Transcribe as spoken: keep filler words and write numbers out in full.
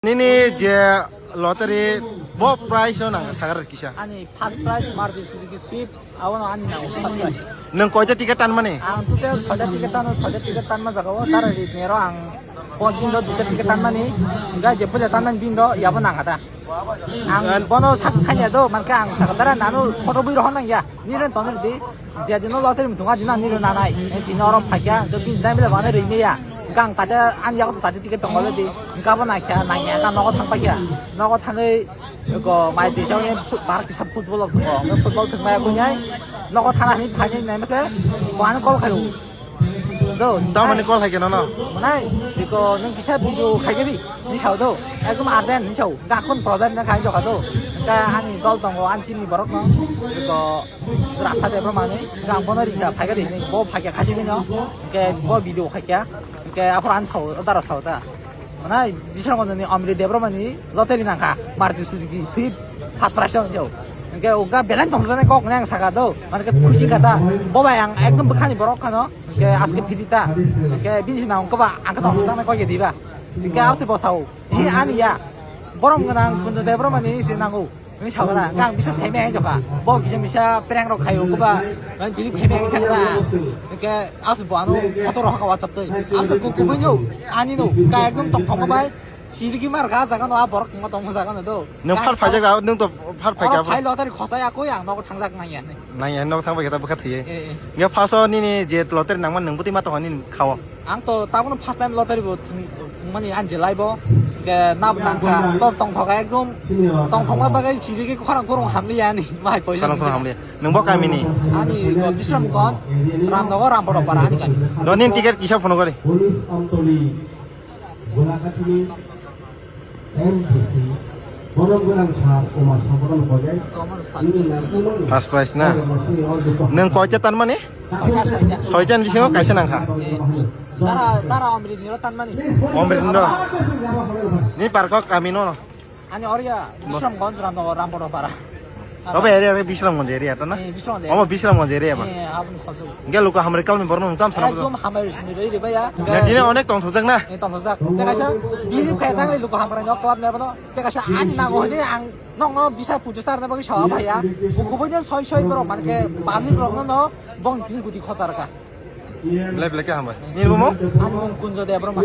Nini je lottery bo price no nang sagar kisa. Ani first prize Maruti Suzuki Swift, abono ani nango first prize. Nwng koita ticket tanmani? Ang total soita ticket tano, soita ticket tanma jagao, tara rit nero ang pon din do duita ticket tanmani, enggak je puja tanmani din do, yabo nang ada. Ang bono sasa sanya do, manka ang sakadara nanu photo bui rohon nang ya, niren tonir di, je dino lottery mutunga dina niren nanai, tino oro phakya, do bin jai bela bana ri meya, gang saja an yago saja ticket tongole di, gabo nakya, nangya ka nogo thang pakya, nogo thangoi, ko mai tisa bar kisa football ko, football thang mai kunyai, nogo thana ni phai nai mase, ko an call khayo. Do. Tamani call hai khe nono? Manai, biko nwng kisa video khai khe di, ni sao do. Ekdom urgent ni sao. Ga khun problem na khai jokha do. Ka ani dol tongo, ani team ni borok no. Biko rasta de bro mani, ga bono ri kha phai khe di, bo phai khe khai khe no. Ke bo video khai khe. Ke aphor an sao, dara sao ta. Manai, Bisramganj ni Amri Debbarma ni lottery nangkha, Maruti Suzuki Swift first prize o jao. Hingke uga belai tongsa jani kok nang saka do, mane ke khuji kata, bo bai ang ekdom bwkhani borok khano, hingke aske phiri ta, hingke bini sinang kok ba ang khe tongsa jani kok ya diba, hingke abo se bosao, hi ani ya, borom gwnang Kunjo Debbarma ni se nango. Nung sao na, ang bisa sai meng jokha. Bo bisa bisa prank rok khayo ko ba. Nang bini khai meng kha la. Ke as bo ano photo rok ha WhatsApp tei. As ko ko bini ani no, ka ekdom tong thong bai. Sirigi mar ga jaga no a borok tong tong jaga no do. Nung phar phai jaga, nung to phar phai ga. Phai lottery khotai a ko yang no thang jak nang ya ne. Nang ya no thang bai ga ta bwkha thai. Eh, eh. Ya phaso nini je lottery nang man nung buti ma to nini khao. Ang to tabukno first time lottery bo thung-, thungmani ang je live o. Ke nab nangkha, to tongthok ekdom, tongthokma bagwi chirigwi khorang khorang hamli yani, mai poisa. Khorang khorang hamli. Nung bo kami ni? Ani ko Bisramganj, Ramnagar, Rampadopara ani kami. Donin ticket kisa phone kori? Police Amtoli, Golaghatini, M D C, borom gwnang sar, Uma Sabodan Kojai, ini nangkukmani. First prize na? Nung koita tanmani? Soita, soita. Soita ni bisingo kaisa nangkha. Eh, tara, tara Omrit niro tanmani. Omrit niro. Ni parkok kami no. Ani oria Bisramganj, Ramnagar, Rampadopara. Obo area re Bisramganj area to na? Eh, Bisramganj area. Omo Bisramganj area ba? Eh, aboni khojok. Hingke luku hamri kalni borno nuktam sana. Ekdom hamri sini roi roi baya. Ya, dine onek tong thojak na? Eh, tong thojak. Tekaisa bini phai thang luku hamri nok club ne bono. Tekaisa ani nango hini ang nokno bisa pujo sar na bagwi sawa baya. Bukubo jen soi soi borok manke public rokno no bong tini gudi khochar ka. Belai belai khe hambai. Nini bumo? Ani mung Kunjo Debbarma.